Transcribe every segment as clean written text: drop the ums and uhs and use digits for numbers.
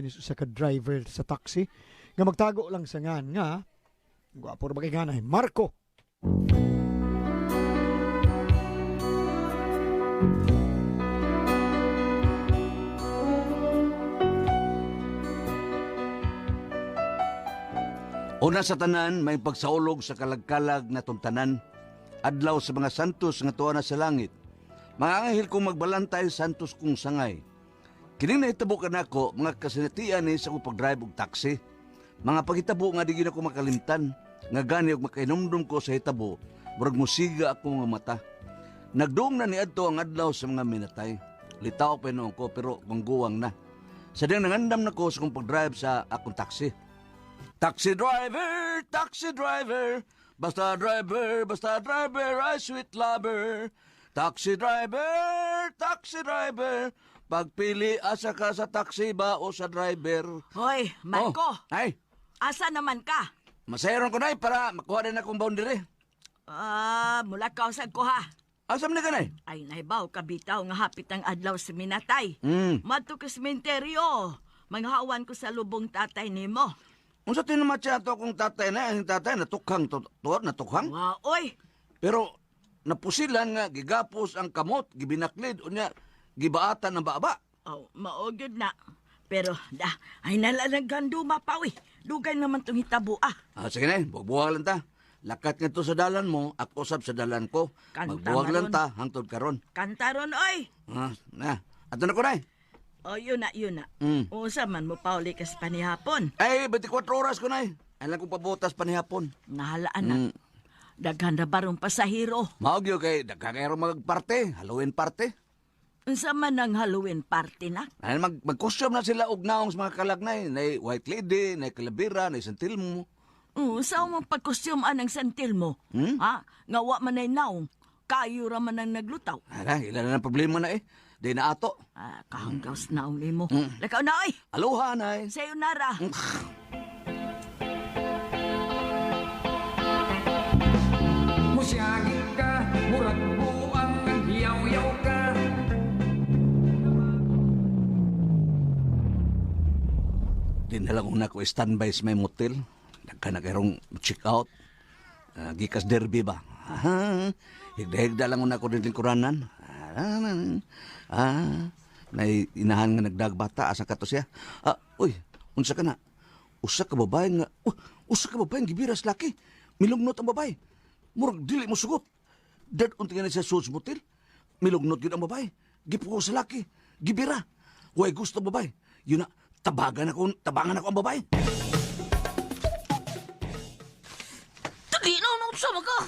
Kinis usa ka driver sa taxi nga magtago lang sa ngan nga gwapo ra ba kay ganay Marco. Una sa tanan, may pagsaulog sa kalagkalag na tanan. Adlaw sa mga santos nga tuwa na sa langit. Mga anghel kong magbalantay, santos kong sangay. Kining nahitabo kanako, mga kasinatian ni sa akong pag-drive og taxi. Mga pagitabo nga di gyud ako makalimtan, nga gani og makahinumdum ko sa hitabo, murag musiga ako nga mata. Nagduong na niadto ang adlaw sa mga minatay. Litaw pa noon ko pero mangguwang na. Sa diyang nangandam na ko sa akong pag-drive sa akong taxi. Taxi driver, basta driver, ay sweet lover. Taxi driver, pagpili asa ka sa taxi ba o sa driver? Hoy, Marco, Oh, ay, asa naman ka? masayaron ko na para makuha rin akong boundary. Ah, mula ka sa ko ha. Asam ni ka nay? Ay, nahibaw, kabitaw nga hapit ang adlaw sa minatay. Madto ka sementeryo. Manghawan ko sa lubong tatay nimo. Unsa tinumatsa ato akong tatay na, ang tatay natukhang, tuod natukhang. Wa, oy. Pero napusilan nga gigapos ang kamot, gibinaklid unya gibaatan ang baba. Oh, maugod na. Pero, da, ay nalalagan duma pa, uy. Dugay naman tong hitabo, ah. Ah, sige na, buwag lang ta. Lakat nga to sa dalan mo, ako usab sa dalan ko. Kanta Magbuwag lang maron. ta, hangtod karon. Kanta ron, oy. Ah, na. Ato na ko na. Oh, yun na, yun na. Usa man mo pauli kas panihapon. Ay, 24 oras ko na. Ay lang kong pabutas panihapon. Nahalaan na. Daghan na barong pasahero. Maugyo kay daghan magparte, Halloween party. Unsa man ang Halloween party na? Ay, mag-costume na sila og naong sa mga kalagnay. Nay white lady, nay kalabira, nay santilmo. Oo, sa mong pagkostyuman ang santil mo? Ha? Nga wa man ay naong. Kayo ra man ang naglutaw. Ala, ilan na ang problema na eh. Di na ato. Ah, kahanggaw sa naong nimo. Lakaw na, oy! Aloha, nay. Sayo nara. Musyagit ka, murag buang, hiyaw-yaw ka. Di na lang una ko standby sa may motel. Nagka na kayong check out. Gikas derby ba? Ah, higda-higda lang una ko din lingkuranan. Ah, nay inahan nga nagdagbata asa ka to siya. Ah, uy, unsa ka na? Usa ka babae nga, usa ka babae nga gibiras laki. Milugnot ang babae. Murag dili mo sugot. Dead unti nga na siya suod sa motel. Milugnot gyud ang babae. Gipuko sa laki. Gibira. Way gusto ang babae. Yun na, tabangan ako ang babae. Dali na, nung sama ka!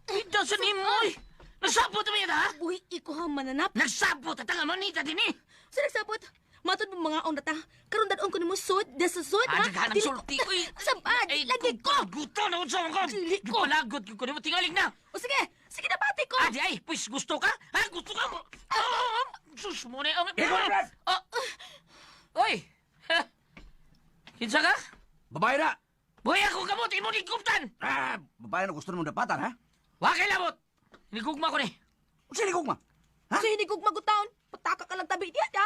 Ito sa nimoy! Nagsabot na yan, ha? Buhi iko ha mananap. Nagsabot at ang manita din eh! Sa nagsabot, matod mo mga ong data. Karon dadon ko nimo sud, da sa sud ha. Ah, daghan ang Dili- sulti ko eh! Sabad, Ay, lagi ko. Guto na kung sama ka! Dili ko. Gipalagot ko nimo, tingaling na! O sige, sige na pati ko. Ah, di ay, pues gusto ka? Ha? Gusto ka mo? Ah, sus mo na ang... Ikaw na, Brad! Ah, Oy! Ha? Kinsa ka? Babae na! Buhay ako kamot, imo ni guptan! Ah, babae na gusto namang dapatan, ha? Wa kay labot! Hinigugma ko ni. Unsa ni gugma? Ha? Sa hinigog magutaon, pataka ka lang tabi diya da.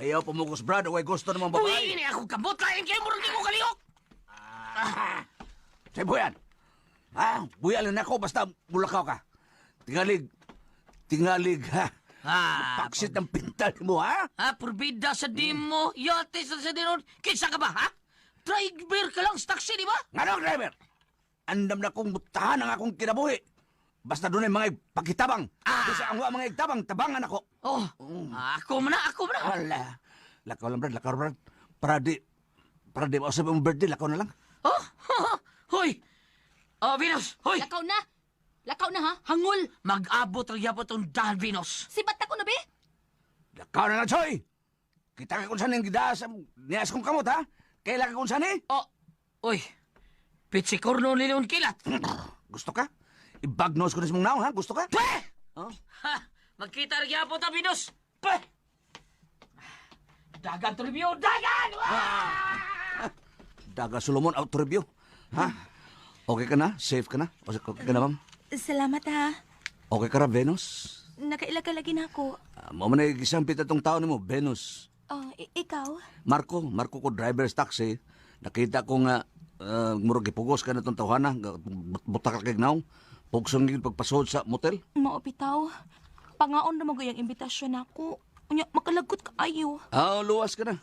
Ayaw pumugos, Brad. Way gusto namang babae. Uy, ini ako kamot, lain kayo murag di ko kalihok! Say, buyan. Ha? Buyan lang ako, basta mulakaw ka. Tingalig. Tingalig, ha? Ah, Paksit ng pintal mo, ha? Ha, purbida sa dimo, yate sa dinon. Kinsa ka ba, ha? Driver ka lang sa taxi, di ba? Ngano, driver? Andam na kong butahan ang akong kinabuhi. Basta doon ay mga pagkitabang. Ah! Bisa ang wa mga igtabang, tabangan ako. Oh, ako man na, ako man na. Wala. Lakaw lang, Brad. Lakaw, Brad. Para di mausap ang birthday, lakaw na lang. Oh, hoy. Oh, Venus, hoy. Lakaw na. Lakaw na ha, hangol. Mag-abot ang yapot ang dahan, Venus. Sibat ako na be. Lakaw na lang, Choy! Kita ka kung saan yung gidaas, nias kong kamot, ha? Kailan ka kung saan, eh? Oh, oy. Pitsikorno ni Leon Kilat. Gusto ka? Ibagnos ko na sa mong naong, ha? Gusto ka? Pwe! Oh? Ha, magkita rin yapot ang Venus. Pwe! Dagan to review, dagan! Ah! Daga Solomon out to review. Ha? Okay ka na? Safe ka na? Okay ka na, ma'am? Salamat ha. Okay ka ra, Venus? Nakaila ka lagi na ako. Ah, mo man ay gisampit atong tao nimo, Venus. Oh, ikaw? Marco, Marco ko driver's taxi. Nakita ko nga murag gipugos ka na itong tawhana. Butak ka kay naong. Pugsong gyud pagpasod sa motel. Mao bitaw. Pangaon na magayang imbitasyon nako. Unya makalagot kaayo. Ah, luwas ka na.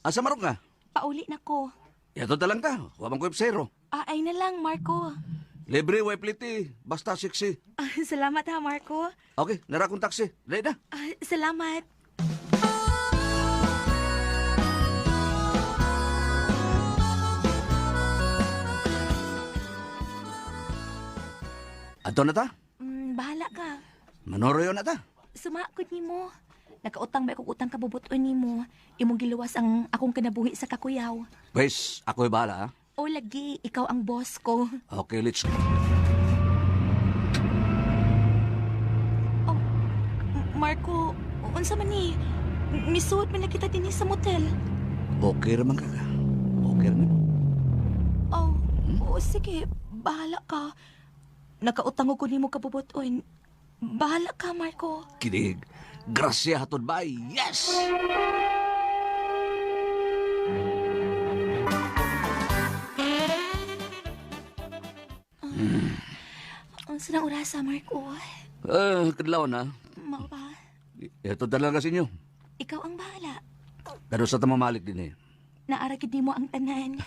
Asa marok ka? Pauli na ko. Yato ta lang ka. Wa man ko ipsero. Ah, ay na lang, Marco. Libre, way pliti. Basta sexy. Ah, salamat ha, Marco. Okay, nara kong taxi. Dali na. Ah, salamat. Ato na ta. Bahala ka. Manoroyo na ta. Sumakod nimo. Nakautang ba akong utang kabubuton nimo? Imong giluwas ang akong kinabuhi sa kakuyaw. Pwes, ako'y bahala ha. O lagi, ikaw ang boss ko. Okay, let's go. Oh, Marco, unsa man ni? Misuod man na kita dinhi sa motel. Okay raman ka ka. Okay raman. Oh, oo, sige, bahala ka. Nakautang ko nimo kabubuton. Bahala ka, Marco. Kinig. Gracia hatod ba? Yes! Unsa nang orasa, Marco? Kadlaw na. Mao ba? Ito talaga sa inyo. Ikaw ang bahala. Pero sa tamamalik din eh. Naara gid nimo ang tanan.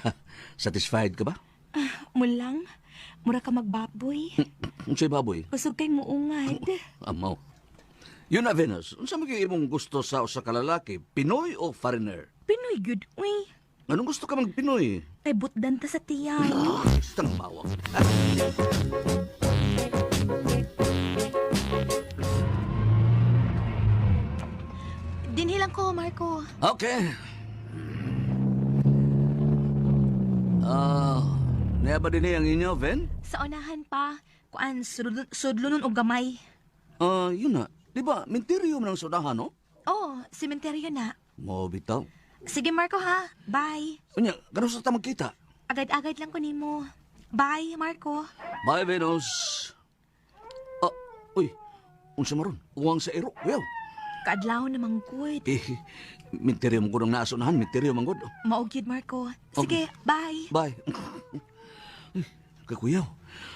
Satisfied ka ba? Ah, mulang, mura ka magbaboy. Unsay baboy? Kusog kay muungad. Amaw. Yun na, Venus. Unsa man gyud imong gusto sa usa ka lalaki? Pinoy o foreigner? Pinoy gyud, uy. Anong gusto ka mag Pinoy? Kay butdan ta sa tiyan. Tang bawang. Dinhi lang ko, Marco. Okay. Niya ba din ang inyo, Ven? Sa unahan pa, kuan sudlonon og gamay. Yun na. Di ba, minteryo man ang sudahan, no? Oh, sementeryo na. Mo bitaw. Sige, Marco ha. Bye. Unya, ganun sa ta magkita. Agad-agad lang ko nimo. Bye, Marco. Bye, Venus. Ah, uy, unsa maron? Uwang sa iro. Well, Kaadlaw namang good. eh, minteryo mo ko nang naasunahan, minteryo man gud. Mao gyud, Marco. Sige, bye. Bye. Kay kuya,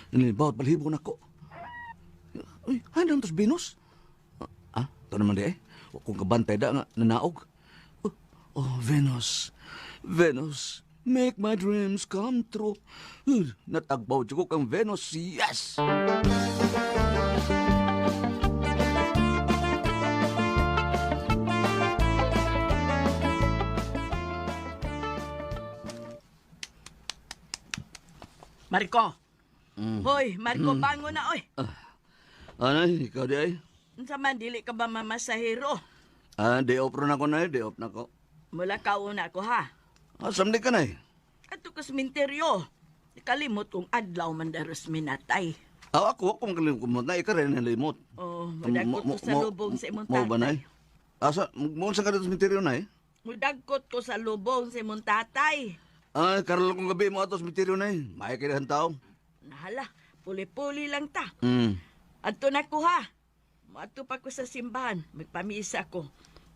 nilibawat balhibo na ko. Uy, hay nang tos Venus. Ah, ito naman di eh. Kung kabantay da nga, nanaog. Oh, oh, Venus. Venus, make my dreams come true. Natagbaw ko kang Venus, yes! Marco. Hoy, Marco, bangon na oy. Anay, ikaw di ay. Unsa man dili ka ba mamasahero? Ah, day off ron ako na eh, day off na ko. Mula kauna ko ha. Ah, samdi ka na eh. Ato ka sementeryo. Nakalimot kung adlaw man daros minatay. Ah, ako, ako makalimot na, ikaw rin nalimot. Oh, mudagkot ko sa lubong sa imong Mo ba tatay. na Asa, mo sa ka dito sa misteryo na eh? Mudagkot ko sa lubong sa imong tatay. Ay, karoon kong gabi mo ato sa misteryo na eh. May kailangan tao. Nahala, puli-puli lang ta. Mm. Adto na ko ha. Moadto pa ko sa simbahan. Magpamisa ko.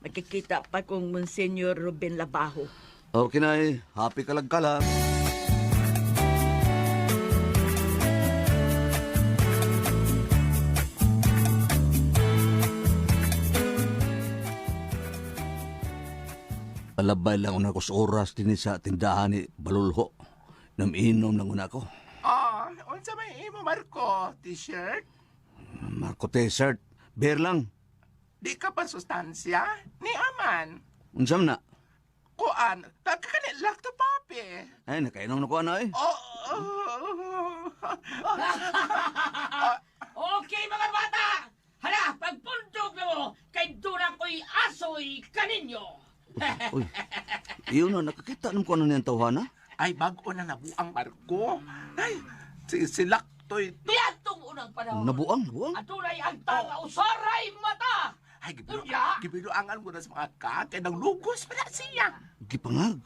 Makikita pa kong Monsignor Ruben Labajo. Okay na eh. Happy kalag-kalag. Palabay lang una ko sa oras din sa tindahan ni Balulho. Naminom lang una ko. Ah, unsa may imo Marco? T-shirt? Marco T-shirt. Beer lang. Di ka pa sustansya? Ni aman. Unsam na. Kuan, tagka ni to papi. Ay, nakainom na ko ano eh. Oh, oh. Okay mga bata! Hala, pagpundok na mo, kay doon ako'y asoy kaninyo. Uy, iyon na, nakakita naman ko ano niyang tawhana. Ay, bago na nabuang Marco. Ay, si silaktoy. Diatong unang panahon. Nabuang, nabuang. Adunay ang tanga usaray mata. Ay, gibilo, Unya. gibiluangan mo na sa mga ka, kay nang lugos pa na siya. Gipangag.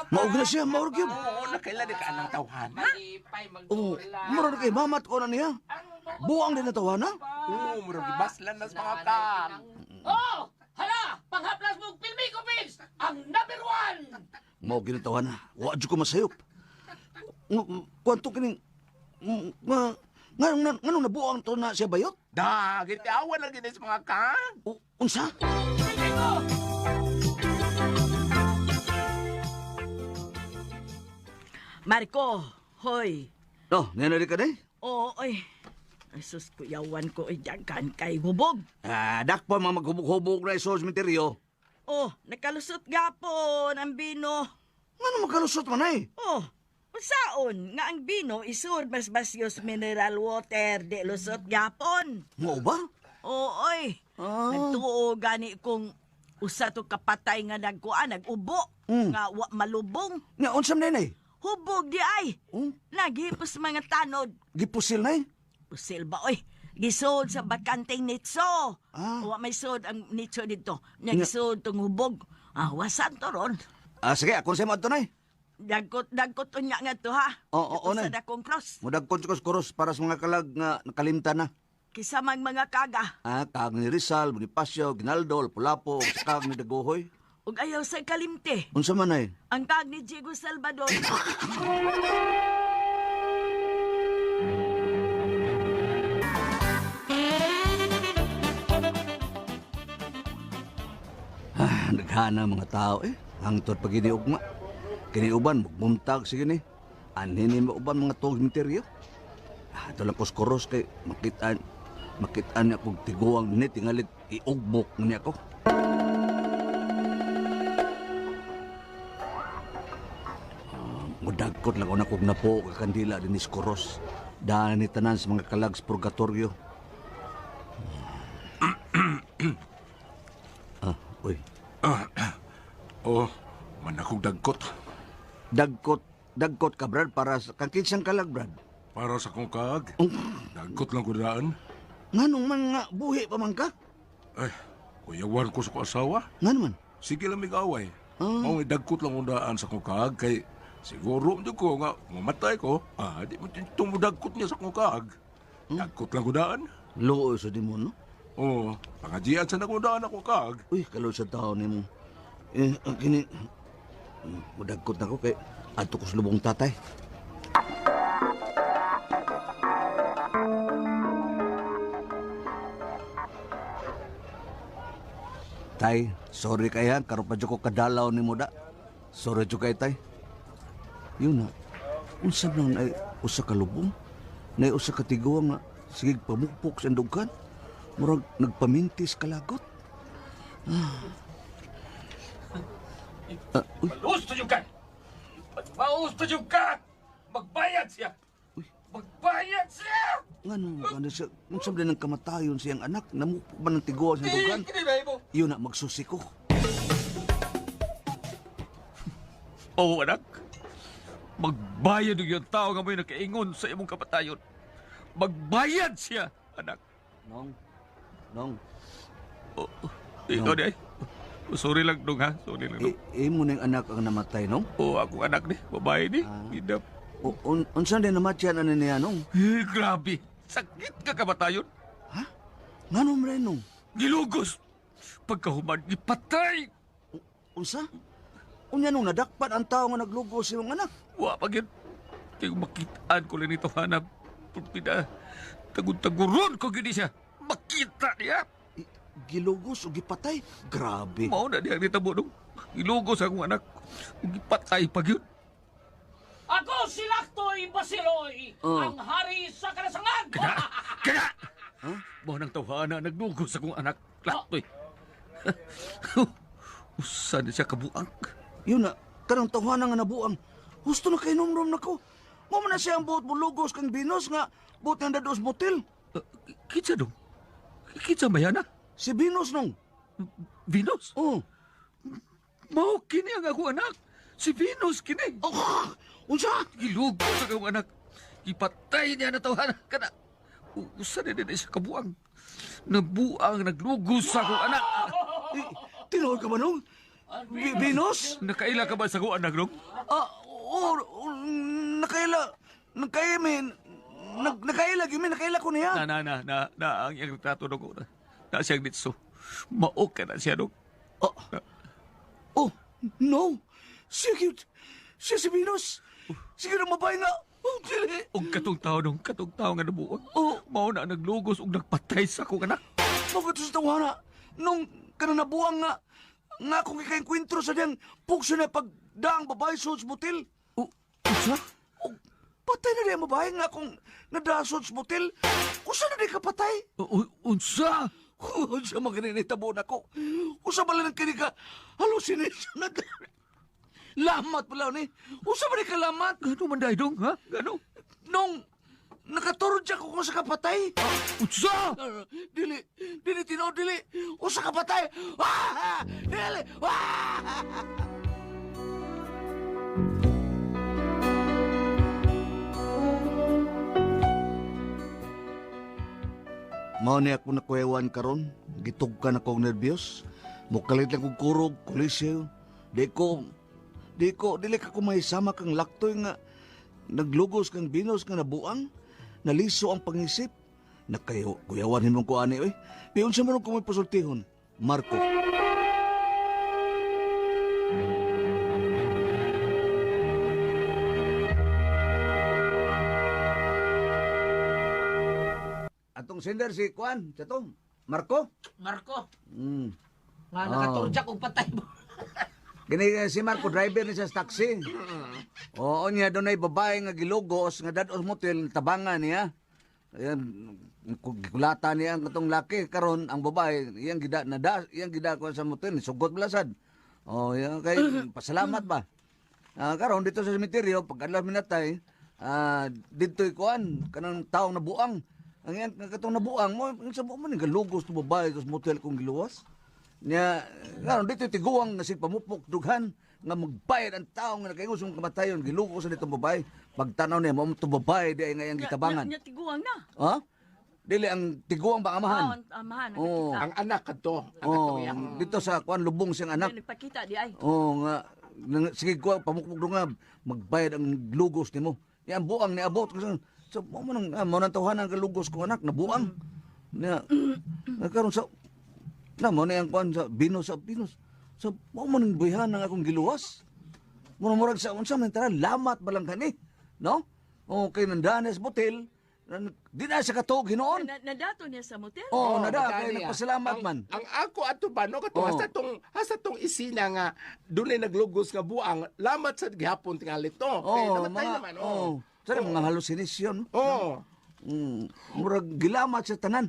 Maug na siya, maug yun. Oo, nakailan ni ka anang tawhana. Malipay Oh, magdula. mura na kay mamat ko na niya. Buang din na tawhana. Oo, murag gibaslan na sa mga ka. Oh, hala, panghaplas. Ang number one! Mao ginatawa na. Wa jud ko masayop. Kwanto kining nga nga nganong nabuang to na siya bayot? Da, gitiawan lang gini sa mga kag. Unsa? Marco, hoy. No, nanari ka day? Oo, oy. Ay, sus, kuyawan ko, oy, daghan kay hubog. Ah, dakpo mga maghubog-hubog na iso sementeryo. Oh, nakalusot gapon ang bino. Ngano makalusot man ay? Oh, unsaon nga ang bino isur basbasyos mineral water di lusot gapon. Mao ba? Oo, oy. Ah. Nagtuo gani kung usa to kapatay nga nagkuan, nag-ubo, nga wa malubong. Nga unsa man nay? Hubog di ay. Oh, Naghipos mga tanod. gipusil nay. Pusil ba, oy. Gisod sa bakanteng nitso. Ah. Wa may sod ang nitso dito. Nagisod tong hubog. Ah, wasan to ron. Ah, sige, ako sa mo adto nay. Dagkot, dagkot unya nga to ha. Oo, oo, Dito sa nay. dakong cross. Mudagkon sa kuros para sa mga kalag nga nakalimta na. Kisa mang mga kaga. Ah, kag ni Rizal, Bonifacio, Ginaldo, Lapu-Lapu, ug sa kag ni Dagohoy. Ug ayaw sa kalimte. Unsa man ay? Ang kag ni Diego Salvador. Ah, naghana mga tao eh. Hangtod pag giniugma. Kiniuban, magbuntag sige ni. Anhin ni mauban mga tuog misteryo. Ah, ito lang kuskuros kay makitaan makitaan niya kong tiguang ni tingalig iugbok niya ko. Ah, mudagkot lang ako na kong napo ka kandila din ni Kuros. Daan ni tanan sa mga kalags purgatorio. Ah, uy. Oh, manakog dagkot. Dagkot, dagkot ka, Brad, para sa kang kinsang kalag, Brad. Para sa kong kag. Dagkot lang ko daan. Nganong man nga buhi pa man ka? Ay, kuyawan ko sa kong asawa. Ngano man? Sige lang may away. Mao dagkot lang kong daan sa kong kaag kay siguro mo ko nga mamatay ko. Ah, di mo tumudagkot niya sa kong kaag. Dagkot lang ko daan. Looy sa di mo, no? Oo, pangajian sa na kong daan ako kaag. Uy, kalo sa tao ni mo. Eh, ang kini... Mudagkot na ko kay adto ko sa lubong tatay. Tay, sorry kay ha. Karon pa jud ko kadalaw ni mo da. Sorry jud kay tay. Yun na. Unsa man ay usa ka lubong? Nay usa ka tiguang nga sige pamukpok sa dughan. Murag nagpamintis kalagot. Ah, uy, Malusto yung ka! Mausto yung ka! Magbayad siya! Magbayad siya! Ngano, ano siya, unsa man ang kamatayon siyang anak, namukpok man ang tiguang sa dughan. Yun na, magsusi ko. Oo, anak. Magbayad yung tao nga mo'y nakaingon sa imong kapatayon. Magbayad siya, anak. Nong, nong, Oh, ikaw di ay. Sorry lang dong ha. Sorry lang dong. imo ning anak ang namatay, nong? Oo, akong anak ni. Babae ni. Gidap. O, unsa din namatyan ani niya, nong? Eh, grabe. Sakit ka kamatayon. Ha? Ngano man rin, nong? Gilugos. Pagkahuman, ipatay. Unsa? Unya nung nadakpan ang tao nga naglugos sa imong anak. Wa pa gyud. Kay makitaan ko lang nito hanap. Pina, tagud-taguron ko gyud siya. Makita niya. Gilugos o gipatay? Grabe. Mao na diya nitabo dong. Gilugos akong anak. Ug gipatay pa gyud. Ako si Laktoy Basiloy, Oh. ang hari sa kalasangan! Kana! Kana! Mao nang tawhana naglugos akong anak. Laktoy. Usa na siya kabuang. Yun na, kanang tawhana nga nabuang. Husto na kay numrom nako. Mo man na siya ang buot bulugos kang Venus nga buot nga dados motel. Kinsa dong? Kinsa mayana? Si Venus nong. Venus? Oh. Mao kini ang akong anak. Si Venus kini. Oh, unsa? Gilugos akong anak. Ipatay niya na tawhana. Kana. Usa na din siya kabuang. Nabuang naglugos sa akong anak. Eh, tinuod ka ba nung? Venus? Nakaila ka ba sa akong anak, dong? Ah, oh, oh, nakaila. Nakaila, nakaila, gyud nakaila ko niya. Na, na, na, na, na, ang iyang retrato dong. Na, na siyang ditso. Mao ka na siya, dong. Oh. Oh. No! Siya cute! Siya si Venus! Sige na mabay nga! Oh, dili! Og katong tao nung katong tao nga nabuang. Oh. Mao na ang naglugos og nagpatay sa akong anak. Bakit sa tawana? Nung kananabuang nga, nga akong ikainkwentro sa diyang pukso na pagdaang babae sa motel. O, unsa? Oh, patay na diyang babae nga akong nadasod sa motel. Usa na di ka patay? Unsa? Unsa man kini nitabo nako? Usa ba lang kini ka hallucination na Lamat pala ni. Usa ba ni ka lamat? Gano man dai dong, ha? Gano? Nung nakaturod siya ko kung sa kapatay. Unsa? Dili, dili tinuod dili. Usa ka patay. Ah! Dili. Ah! Mao ni ako nakuyawan karon, gitugkan ako og nervyos. Mukalit lang kog kurog, kulisyo. Di ko di ko dili ka ko mahisama kang laktoy nga naglugos kang binos nga nabuang. Naliso ang pangisip. Nakayo, kuyawan himong ko ani oy. Di unsa man ko may pasultihon. Marco. Atong sender si Kuan, chatong. Marco. Marco, nga Oh. nakaturjak og patay mo. Gini si Marco driver ni siya sa taxi. Oo niya doon ay babae nga gilugos nga dad-os motel tabangan niya. Ayan, gikulata niya ang katong laki karon ang babae iyang gida nada iyang gida ko sa motel sugot balasad. Oh, yan kay pasalamat ba. Karon dito sa sementeryo pag adlaw minatay, didto'y kuan kanang taong nabuang. Ang iyang katong nabuang mo sa mo ni galugos to babae sa motel kong giluwas. Nya karon dito tiguang nga sig pamupok dughan nga magbayad ang taong nga nakaingon sa imong kamatayon gilugos sa ditong babae. Pagtanaw niya mo itong babae di ay nga iyang gitabangan. Nya tiguang na. Ha? Dili ang tiguang ba amahan? Ah, ang amahan Oo. nakakita. Ang anak kadto, ang Oh, katong iyang dito sa kuan lubong siyang anak. Nagpakita di ay. Oo nga sige ko pamukpok nga magbayad ang lugos nimo. Yan buang ni abot sa mo man ang mo nang tawhanan ang lugos ko anak nabuang. Nya nagkaroon sa na mo na ang kuan sa Binos sa Binos. Sa mo man ang buhan ang akong giluwas. Mura murag sa unsa man tara lamat ba lang kani, no? Okay nandanes motel. Di na siya katuog hinuon. Nadato niya sa motel. Oo, nada madali, kay ah. nagpasalamat man. Ang ako ato ba no kato Oo. hasta tong isina nga dunay naglugos nga buang lamat sa gihapon tingali to. Kay Oo, namatay mga naman. oo. Oh. Sa mga hallucination. Oh. Murag gilamat sa tanan.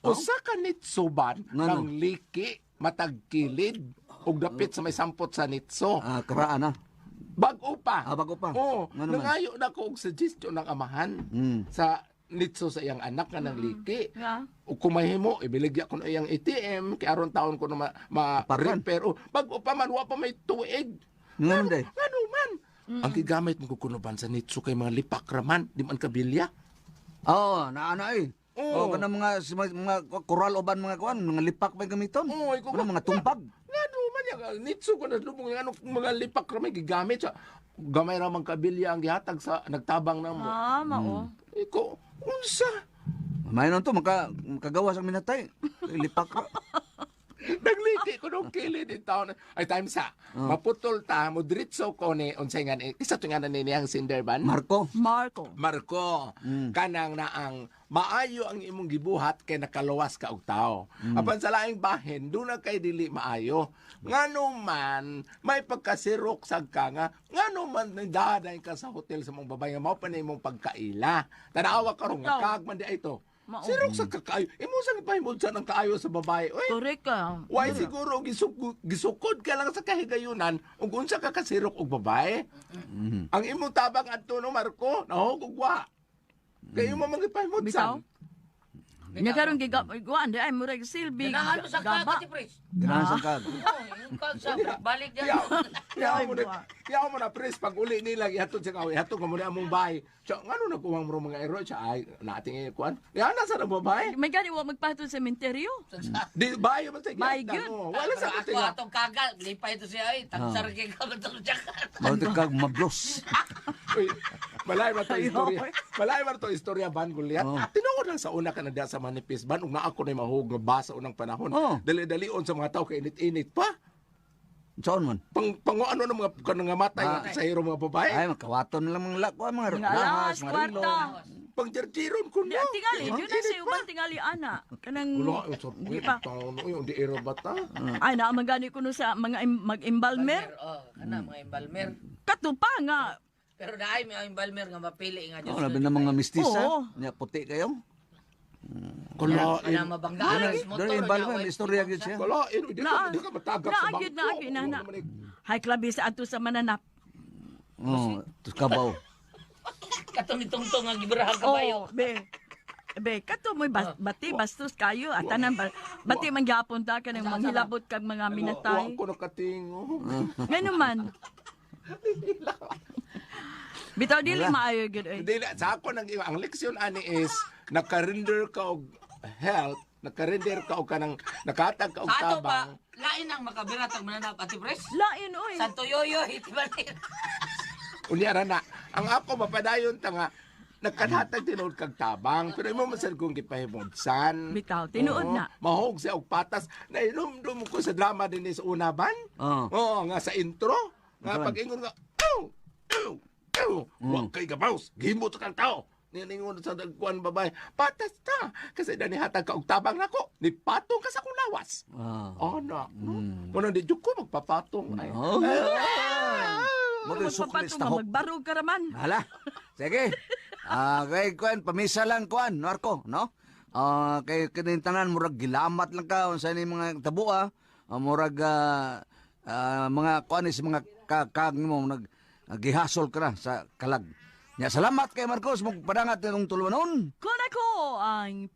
Usa ka nitsuban Ngano? ng liki matag kilid ug dapit sa may sampot sa nitso. Karaan na. Bag-o pa. Bago pa. Oo. Nga naman. Nangayo na ko og suggestion ng amahan sa nitso sa iyang anak nga nang liki. Nga. Ug kung mahimo, ibiligya ko na iyang ATM kay aron taon ko na ma, ma Paran. repair. O, bag-o pa man wa pa may tuig. Nga naman, day. Ngano man? Ang gigamit mo kukunuban sa nitso kay mga lipak raman, di man kabilya. Oo, naana eh. Oo. Oo, kanang mga, mga koral uban mga kuan, mga lipak may gamiton. Oo, ikaw Ano, mga tumpag. Ngano man yan, nitso ko na lubong yung ano, mga lipak ra may gigamit sa gamay ra man kabilya ang gihatag sa nagtabang na mo. Ah, mao. Iko, unsa? May to, makagawa sa minatay. Lipak ra. Nagliki ko nung kilid in town. Ay, time sa. Maputol ta, mo diretso ko ni, unsay nga ni, isa to nga na ni niyang Sinderban. Marco. Marco. Marco, kanang na ang maayo ang imong gibuhat kay nakaluwas ka og tao. Apan sa laing bahin, doon na kay dili maayo. Ngano man may pagkasirok sad ka nga, ngano man daday ka sa hotel sa mong babae nga mao pa na imong pagkaila. Tanawa karon nga Ikaw. kag man di ay to. Mao. Sirok sa kaayo. Imo sa gipahimod sa nang kaayo sa babae. Uy, Correct ka. Why siguro gisukod ka lang sa kahigayunan ug unsa ka kasirok og babae? Ang imong tabang adto no Marco, nahog og wa. Kay imo man Bitaw. gipahimudsan. Nya karon giguan di ay murag silbi. Ganahan mo sa Gaba. kag, Ate Pres. Ganahan sa kag. Oo, yung kag sa balik dyan. Yaw mo na pres pag uli nila ihatod sa kaw, ihatod ka mo na among bahay. Siya, ngano nagkuwang mo mga ero siya ay nating ikuan. Ya nasa na babae. May gani wa magpatol sa sementeryo. Di bahay man sa My gihatdan, God. oh. Wala sa Pero ako tinga. atong kagal, lipay ito siya ay, tagsar kay kag Mao kag mablos. Uy, malay man to istorya. Malay man to istorya ban Goliath. Oh. Tinuod lang sa una ka na diya sa manipis ban ug naa ko na mahug nga basa unang panahon. Oh. Dali-dalion sa mga tao kay init-init pa. Saan man? Pang pang ano ng mga kanang nga matay nga pasahero mga babae. Ay, makawaton lang mga lakwa, mga Mga lahas, alahas, mga rilo. kwarta. Pangjarjiron ko Di, no. tingali, yun na siya uban tingali ana. Kanang Wala, yung sa Di pa. taon, yung di era bata. Ay na man gani kuno sa mga mag-embalmer. Oh, kana mga embalmer. Kato pa nga. Pero naay may embalmer nga mapili nga Oh, Diyos. labi na mga mistisa. Oo. Nya puti kayo. Kalain. Kana mabanggaan Doon motor. doon embalmer, may istorya gyud siya. Kalain, di ka matagap sa Naa gyud bangko. na gyud na na. Hay klabi sa ato sa mananap. Oh, tus kabaw. Katong itungtong nga gibarahan kabayo. Oh, be. Be, kato mo'y bati bastos kayo at tanan bati man gyapon ta kanang manghilabot kag mga minatay. Wa ko nakatingo. Ngano man. Bitaw dili maayo gyud oy. Hindi na, sa ako nang ang leksyon ani is nakarender ka og health, nakarender ka og kanang nakatag ka og Sa ato ba, tabang. lain ang makabirat ang mananap, Ate Pres? Lain oy. Santo Yoyo, iti ba Unya ra na. Ang ako mapadayon ta nga nagkanhatag tinuod kag tabang pero imo man sad kung gipahimudsan. Bitaw, tinuod Oo. na. Mahog siya og patas. Nainumdum ko sa drama din sa unaban. Oo. Oo, nga sa intro. Nga Ano? pag-ingon nga, "Ow! Ow! Ow! Wa kay gabaws, gihimo ta kang tao." Niningon sa dagkuan babae, patas ta. Kasi danihatag ka og tabang nako, nipatong ka sa akong lawas. Ah. Oh, no. No. Muna di jud ko magpapatong. Ay. Oh. Mo rin sukli Magpapatong sa nga tahop. magbarog ka raman. Hala. Sige. Ah, kay kuan pamisa lang kuan, Marco, no? Ah, kay kining tanan murag gilamat lang ka unsa ni mga tabuа, ah, murag mga kuan is mga kag nimo nag gihasol ka na sa kalag. Nya salamat kay Marcos mo padangat nitong tuluanon. Kun ako ang